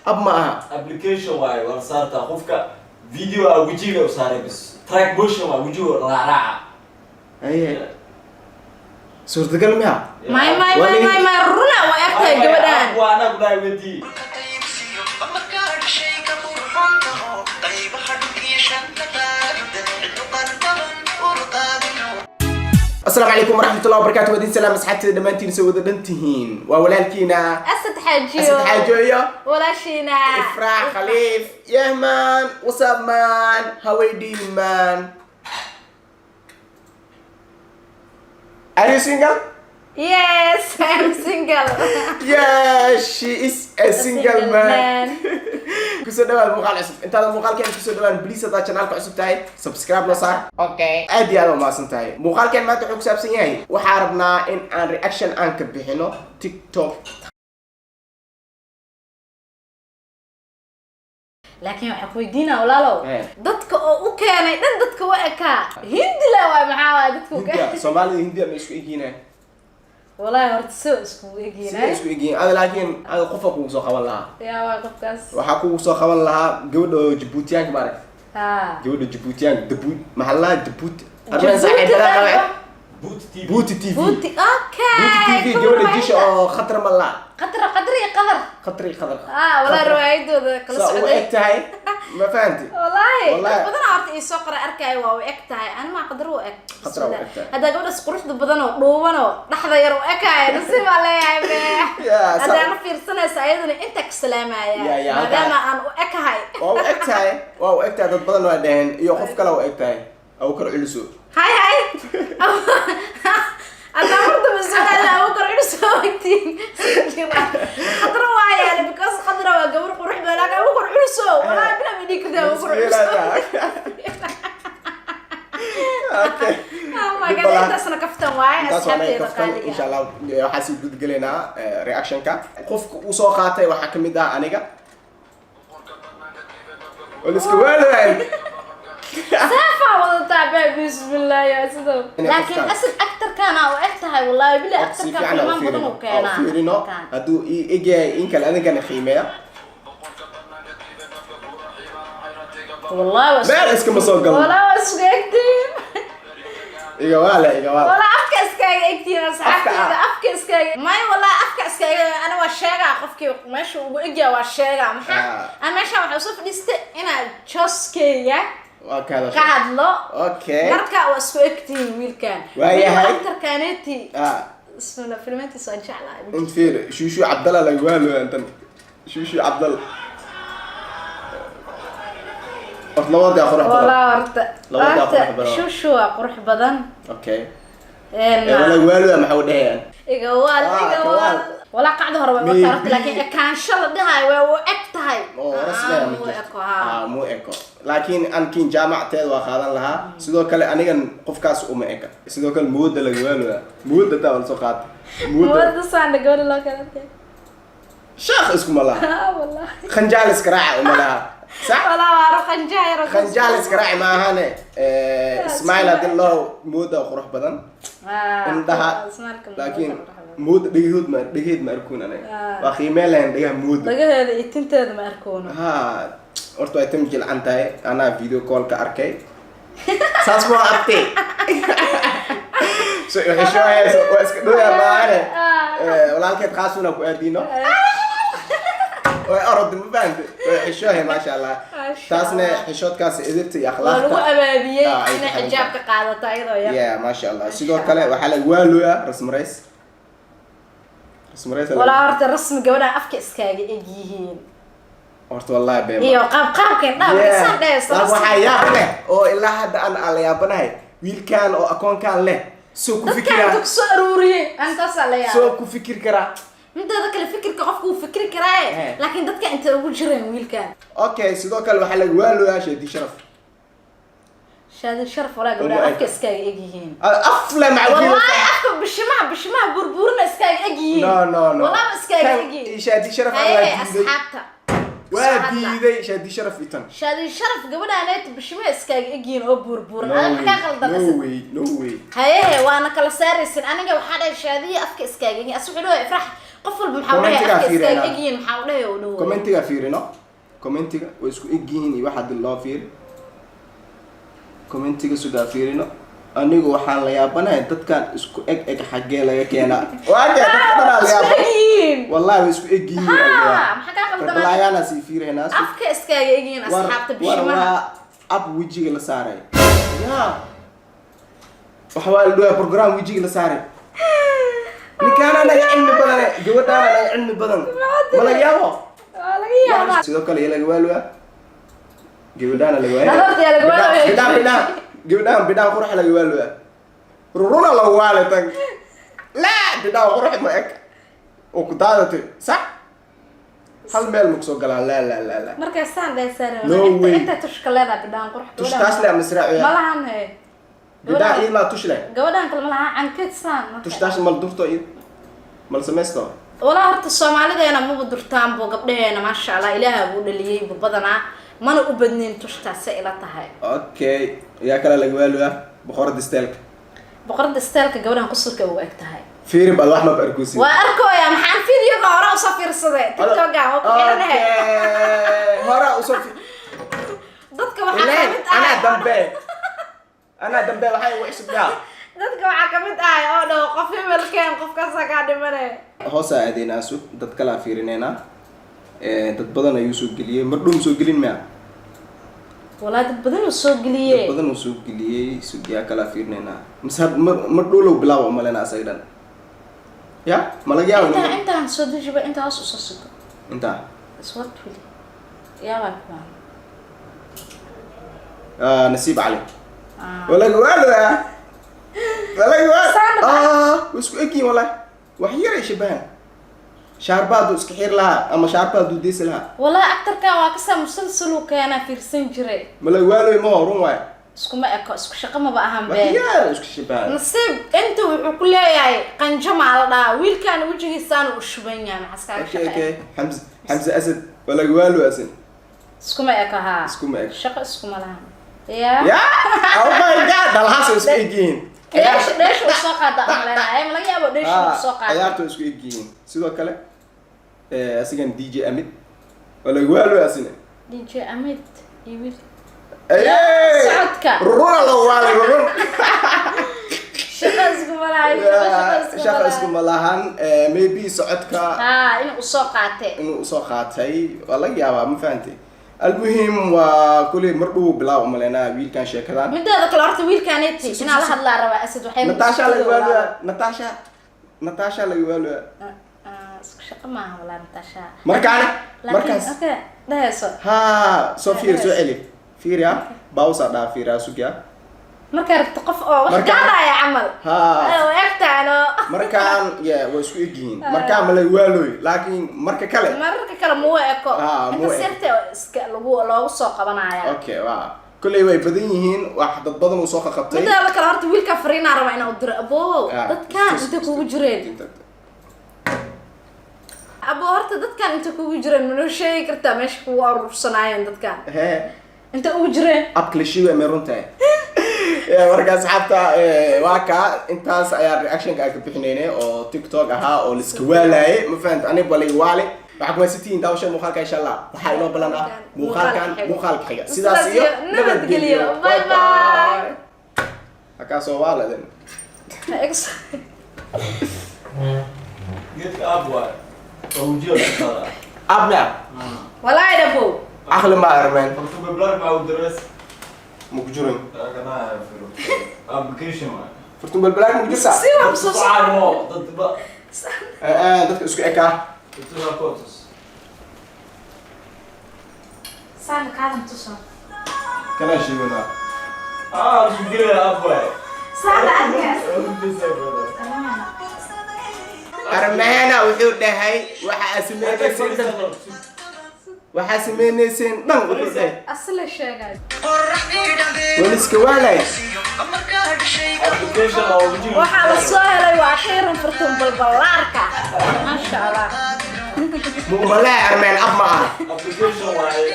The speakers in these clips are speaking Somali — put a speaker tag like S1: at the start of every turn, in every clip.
S1: App ma aha.
S2: Application waaye, waa la saartaa qofka video a wejiga u saaray bas, track motion waa wejiga raaraaca.
S1: Aye, suurtagal miya?
S3: May, may, may, may, may, runa waa eg tahay gabadhaan.
S2: Waa anaa ku dhahay, weydii.
S1: Asalaamu calaykum waraxmatullahi wabarakaatu. Wadiin salaam asxaabtida dhammaantiin, soo wada dhan tihiin. Waa walaalkiina
S3: Asad Xaajiyo.
S1: Asad Xaajo iyo
S3: walaashiina
S1: Ifraax Khaliif. Yeah man, what's up man, how are you doing man? Are you single?
S3: Yes, I'm single.
S1: Yeah, she is a single
S3: single
S1: man.
S3: Man.
S1: Kusoo dhawaad muuqaal cusub. Intaadan muuqaalkeen kusoo dhawaan, please, haddaad channelka cusub tahay, subscribe noo saar.
S4: Okay.
S1: Aad iyo aad waa mahadsan tahay. Muuqaalkeen maanta wuxuu ku saabsan yahay, waxaa rabnaa in aan reaction aan ka bixino TikTok.
S3: Laakiin waxaa ku weydiinaa, walaalow,
S1: Eh.
S3: dadka oo u keenay dhan dadka wa ekaa Hindila waay, maxaa waay dadka u
S1: Hindiya
S3: keenay?
S1: Soomaalida Hindiya ma isku egyihiin?
S3: Wallahi horta soo iskugu
S1: Sidee
S3: egyihiin.
S1: isku egyihiin ada? Laakiin ada qofa kugu soo qaban lahaa.
S3: Yaa waay qofkaas?
S1: Waxaa kugu soo qaban lahaa gabadha oo Jabuutiyaanka, maaragta?
S3: Ha.
S1: Gabadha Jabuutiyaanka, Dabu, maxaa la lahaa, Jabuuti arrin
S3: Jabuuti
S1: saaxiibada qabe.
S2: Boot TV.
S1: Buuti TV.
S3: Buuti, okay.
S1: Buuti TV.
S3: Kuwa
S1: Gabadha jisha
S3: riwaayadda.
S1: oo khatar ma laa.
S3: Qadra, qadra iyo qadar.
S1: Khatri qadar.
S3: Ah, wallahi riwaayadooda kala
S1: saa u
S3: socday.
S1: eg tahay, ma fahanti?
S3: Wallahi
S1: Wallahi.
S3: dad badan horta ii soo qoray arkaayo, waa u eg tahay. Ani maa qadar u eg.
S1: Qadra u eg tahay.
S3: Haddaa gabadhaas quruxda badan oo dhuuban oo dhexda yar u ekaayo, nasiib baa leeyahay be.
S1: Yeah,
S3: haddaana fiirsanaysa ayadana inta ka salaamaya,
S1: Yeah,
S3: maadaama aan u ekahay.
S1: Waa u eg tahay, waa u eg tahay. Dad badan waa dhaheen iyo qof kale u eg tahay, Abukar Culuso.
S3: Hay hay, haddaa marta masuuala Abukar Culuso wagtiin qadra waa yaale, because qadra waa gabar qurux badan, laakiin Abukar Culuso wallahi bila ma dhigi kartaa Abukar Culuso.
S1: Okay.
S3: Oh my God, intaasna kaftan waaye.
S1: Intaas waa naga
S3: asxaabteeda
S1: kaftan.
S3: qaaliga.
S1: Insha Allah waxaa sii gudgelaynaa reactionka qofka uu soo qaatay. Waxaa kamid ah aniga oo la iska waalaay.
S3: Seefaa wadataa be, bismillah, ya sidoo
S1: Inay
S3: laakiin
S1: qofkaan-
S3: asad actorkana u eg tahay, wallahi bila
S1: si
S3: actorka
S1: fiican
S3: filmaan badan uu keenaa.
S1: fiirino hadduu ii egyahay in kale, adinkana qiimeeya.
S3: Wallahi waa
S1: Meel iskama soo galno.
S3: Wallahi waa isku egtiin.
S1: Iga waale, iga waale.
S3: Wallahi afka iskaga egtiin, asxaabteyda. Afka iskaga may, wallahi afka iskaga. Ana waa sheegaa qofkii meesha ugu egyahay, waa sheegaa maxaa.
S1: Ah.
S3: Ana meesha waxaa usoo fadhiistay inaa joskeyga
S1: waa ka
S3: ka
S1: hadashay.
S3: hadlo.
S1: Okay.
S3: Marka waa isku egtihiin wiilkan.
S1: Waayahay.
S3: Actorkaneti.
S1: Ah.
S3: Bismillah, filmaantiisa waan jeclahay.
S1: Int fiir, Shushu Cabdalla laga waalo intan Shushu Cabdalla. Horta labada qurux badan.
S3: Walaa horta
S1: Labadaa
S3: horta
S1: qurux badan.
S3: Shushu waa qurux badan.
S1: Okay.
S3: Een,
S1: ee wala waalo maxaa u dhahayaan?
S3: Iga waal.
S1: Ah,
S3: Iga
S1: ka
S3: waal.
S1: waal.
S3: Walaa qacda hore way
S1: Maybe.
S3: u horta, laakiin ekaansho la dhahayo way u eg tahay.
S1: Oo
S3: Ah,
S1: rasmi ah ma
S3: muu
S1: jirto.
S3: eko, haa.
S1: Ah, muu eko, laakiin ankiin jaamacteed waa qaadan lahaa. Sidoo kale anigan qofkaas uma eka. Sidoo kale mooda laga waaloya, mooda taa waa lasoo qaatay mooda.
S3: Mooda saanda gabadha loo kala arkay.
S1: Sheekh iskuma laha.
S3: Ah, wallahi.
S1: Khanjaal iska raaca uma laha, sax.
S3: Walaa waa ro qanjaa yar oo
S1: Khanjaal iska raaci maahane. Ismail haddii loo mooda qurux badan.
S3: Ah,
S1: indhaha.
S3: Ismaalka mooda
S1: Laakiin
S3: qurux badan.
S1: Mooda dhegahood ma dhegaheed ma arkoon aniga.
S3: Ah.
S1: Waa qiimee lahayn dhegaha mooda.
S3: Dhagaheeda iyo tinteeda ma arkoono.
S1: Ha, horta way tam jilcan tahay, anaa video call ka arkay, saas ma artay. So waxay sheegaysa waa iska dhowyaa maahane. Walaalkeed qaasuna ku aadiino way orod, ma fahamte? Way xishoohay, maasha Allah.
S3: Maasha
S1: Taasna
S3: Allah.
S1: xishoodkaas edebta iyo
S3: waa lagu
S1: akhlaaqda
S3: abaabiyey
S1: Ah, ay
S3: inay
S1: ku xiran
S3: xijaabka qaadato ayadoo yar.
S1: Yeah, maasha Allah. Sidoo kale waxaa laga waaloyaa rasmareys, rasmareys.
S3: Walaa horta rasmi gabadha afka iskaaga eg yihiin.
S1: Horta wallahi been
S3: iyo qaab qaabka indhaha
S1: Yeah.
S3: marka saan dhehayso.
S1: Laakiin waxaa yaab leh oo ilaa hadda aan la yaabanahay, wiilkan oo akoonkan leh soo ku
S3: dadkaan
S1: fikiraa.
S3: Inta kusoo aruuriyey aan taasaa la yaabay.
S1: Soo ku fikir karaa.
S3: Mideeda kale fikirka qofku wuu fikri karaaye,
S1: Eh.
S3: laakiin dadka inta ugu jireen wiilkan.
S1: Okay, sidoo kale waxaa laga waaloyaa Shaadi Sharaf.
S3: Shaadi Sharaf, walaa
S1: Uma
S3: gabdhaha
S1: eg.
S3: afka iskaaga eg yihiin.
S1: Afle maca.
S3: Wallahi afka bishimaha bishimaha burburina iskaaga eg yihiin.
S1: No, no, no.
S3: Wallahi waa iskaaga
S1: Kan
S3: eg yihiin.
S1: Shaadi Sharaf
S3: Haye,
S1: waa diiday.
S3: Asxaabta
S1: Waa
S3: soo hadla.
S1: diiday Shaadi Sharaf itan.
S3: Shaadi Sharaf gabadhaaneeta bishimaha iskaaga eg yihiin oo burburan.
S1: No
S3: Adiga
S1: way.
S3: maxaa qaldan?
S1: No
S3: Asad?
S1: way, no way.
S3: Hayehe, waana kala saaraysin. Aniga waxaa dhahay Shaadiya afka iskaaga egyihiin, as wuxuu dhahay Ifrax. Qof walba maxaa u dhahay
S1: Commentiga
S3: afka iskaga
S1: fiirina.
S3: egyihiin, maxaa u dhahay u dhawo.
S1: Commentiga fiirino, commentiga way isku eg yihiin iyo waxa dil loo fiiri. Commentiga sugaa fiirino. Anigu waxaan la yaabanahay dadkan isku eg eg xaggee laga keenaa? Waa kee dadka dhanaa la
S3: Isku
S1: yaaba.
S3: egyihiin.
S1: Wallahi way isku eg yihiin.
S3: Ha, maxaa kaa qaldan?
S1: Replyaana sii fiirinaa.
S3: Afka iskaga egyihiin asxaabta
S1: war
S3: bishimaha.
S1: Waa ab wejiga la saaray ya, waxa waa la dhahaa program wejiga la saaray. Ninkaana naga cilmi badan, gabadhaana naga cilmi badan, ma laga yaabo?
S3: Waa laga yaabaa.
S1: Sidoo kale iyo laga waaluwa gabadhaana laga waaya.
S3: Horta yaa laga waaluwa.
S1: Bidhaan, bidhaan, gabadhaan, bidhaan qurux laga waaluwa, ruruna lagu waalay tan laa bidhaan qurux ma eg oo ku daadatay sax hal meel maku soo galaan. Laa laa laa laa.
S3: Markay saan dheesaan.
S1: No way.
S3: Inta tushka leedahay bidhaan qurux.
S1: Tushtaas le ama siraaciya?
S3: Malahan he.
S1: Bidhaan iimaa tush leh.
S3: Gabadhan kale malaha cankeed saan.
S1: Tushtaas mal durto iyo mal samaysto.
S3: Walaa horta Soomaalideena maba durtaanbo gabdhaheena, maasha Allah, Ilaaha buu dhaliyey bu badanaa mana u badnayn tushtaasay ila tahay.
S1: Okay, yaa kale laga waaluwa? Boqorada styleka.
S3: Boqorada styleka gabadhan qusulka u eg tahay.
S1: Fiiri bal, wax maba arkuusi.
S3: Waa arkooya, maxaan videoga hore usoo fiirsaday, TikToka waa ku xiranahay.
S1: Okay, hore usoo
S3: Dadka waxaa
S1: Ileen,
S3: kamid
S1: anaa
S3: ah
S1: dambe, anaa dambe, waxay ugu cusubyaa.
S3: Dadka waxaa kamid ah oo dhaw qof hebelkeen qofkaasaa kaa dhimane.
S1: Hoosaa aadeynaa, sug, dad kalaa fiirineynaa. Dad badan ayuu soo geliyey, mar dhow soo gelin maya?
S3: Walaa dad badan uu soo geliyey.
S1: Dad badan uu soo geliyey. Sug, yaa kalaa fiirineynaa? Mise mar dhowlow bilaaba umaleyna asaga dhan ya, ma laga yaabo?
S3: Intaa intaan soo dejiba, intaa hoos usoo sugo.
S1: Intaa.
S3: Iswad weli yaabaa kuwaan.
S1: Ah, Nasiib Cali walaga waaloya, walaga waal.
S3: Saan.
S1: Ah, way isku egyihiin wallahi, wax yaray shabahan. Shaarba hadduu iska xiri lahaa ama shaarba hadduu deysi lahaa.
S3: Walaa actorkan waa kasaa musalsaluu keenaa fiirsan jiray.
S1: Ma laga waaloy? Ma run waay.
S3: Iskuma eko, isku shaqo maba ahan.
S1: Wax
S3: Been.
S1: yar isku shabahan.
S3: Nasiib inta wuxuu ku leeyahay qanjo maa la dhahaa, wiilkaana wejigiisaana u shuban yahay, maxaa iskaga
S1: Okay.
S3: shaqe.
S1: Okay, Xamse, Xamse Asad walaga waaloy asin.
S3: Iskuma eko haa.
S1: Iskuma eko.
S3: Shaqo iskuma lahan ya.
S1: Ya, oh my God, dalhaas way isku egyihiin.
S3: Dheesh dheesh uu soo qaada amaleenaya, ma laga yaabo dheesh uu soo qaada.
S1: Ciyaarta way isku egyihiin. Sidoo kale asigan DJ Amid walaga waaloy asine.
S3: DJ Amid iyo wiil
S1: Ayey!
S3: Socodka.
S1: Runa la waalay, run.
S3: Shaqo iskuma lahan, shaqo shaqo iskuma
S1: Shaqa
S3: lahan.
S1: Iskuma lahan. Maybe socodka
S3: haa, inuu usoo qaatay.
S1: Inuu usoo qaatay waa laga yaabaa, ma fahantay? Almuhim waa kuley mar dhow bilaab umaleynaa wiilkan sheekadan.
S3: Mideeda kale horta wiilkaaneti inaa la hadlaa rabaa Asad waxay
S1: Natasha laga waaloya, Natasha, Natasha laga waaloya.
S3: Isku shaqo maaha walaa Natasha.
S1: Markaane
S3: laakiin
S1: markaas
S3: okay dhehayso.
S1: Ha, soo fiir, soo celi, fiiriya bawsa dhaa, fiiriya, sugya.
S3: Markaa rabto qof oo wax gaadaya camal.
S1: Ha.
S3: Oo egtaano.
S1: Markaan ya way isku egyihiin, markaan ma laga waaloy, laakiin marka kale
S3: Mararka kale muwa eko.
S1: Ah,
S3: inta
S1: muwa eko.
S3: sirta iska lagu loogu soo qabanaya.
S1: Okay, waa kulley way badan yihiin, wax dad badan uu soo qaqabtay.
S3: Mideeda kale horta wiilkaa fariinaa rabaa inaa u diro aboo.
S1: Ah,
S3: dadkaan inta kugu jireen abo, horta dadkaan inta kugu jireen manoo sheegi kartaa meesha kugu aruursanaayeen dadkaan?
S1: Hee.
S3: Inta ugu jireen.
S1: Abka la sheegaya may run tahay? Marka asxaabta, waa kaa intaas ayaa reactionka aan ka bixinaynay oo TikTok ahaa oo laiska waalaayay, ma fahanta? Aniga baa laga waale. Waxaa kumaysatiin daawashada muuqaalka. Insha Allah waxaa inoo balan ah muuqaalkan muuqaalka xiga. Sidaas iyo
S3: nabadgelyo. Bye bye.
S1: Hakaa soo waaladen.
S2: Geedka aab waay oo wajiga lagu saaraa.
S1: Abna.
S3: Walaahi dhabo.
S1: Caqli ma armeen.
S2: Fartu beblar ma u darees.
S1: Maku jirin.
S2: Application waay.
S1: Furtun balbalaag maku jirtaa.
S3: Si waa soo
S2: Saaro dad ba.
S1: Dadka isku ekaa.
S2: Inta kotos.
S3: Saan kaadan tuso.
S1: Kana sheeganaa.
S2: Ah, isku gelaya aab waay.
S3: Saan arkaas.
S1: Armeena wuxuu dhahay waxaa sameynaysiin dhan, waxaa sameynaysiin dhan, wuxuu dhahay.
S3: Asla sheegay.
S1: Waliska waalay.
S2: Application oo wajiga.
S3: Waxaa la soo helay waa akhiiran furtun balbalaarka, maasha Allah.
S1: Mumalaa armeen ab ma aha.
S2: Application waay.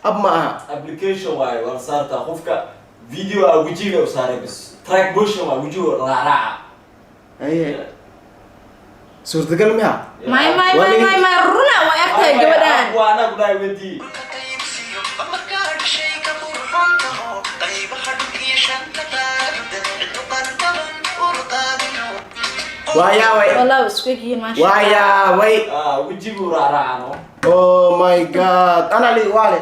S1: Ab ma aha.
S2: Application waay, waa la saartaa qofka video ah wajiga u saaray bis. Track motion waa wajiga raacraaca.
S1: Aye. Suurtagal miya?
S3: May, may, may, may, may, runa waa egtahay gabadhaan.
S2: Waa anaa ku dhahay, weydii.
S1: Waa yaabay.
S3: Wallah, waa isku egyihiin, maasha
S1: Waa
S3: Allah.
S1: yaabay.
S2: Ah, wejigu raaraacano.
S1: Oh my God, ana li waale.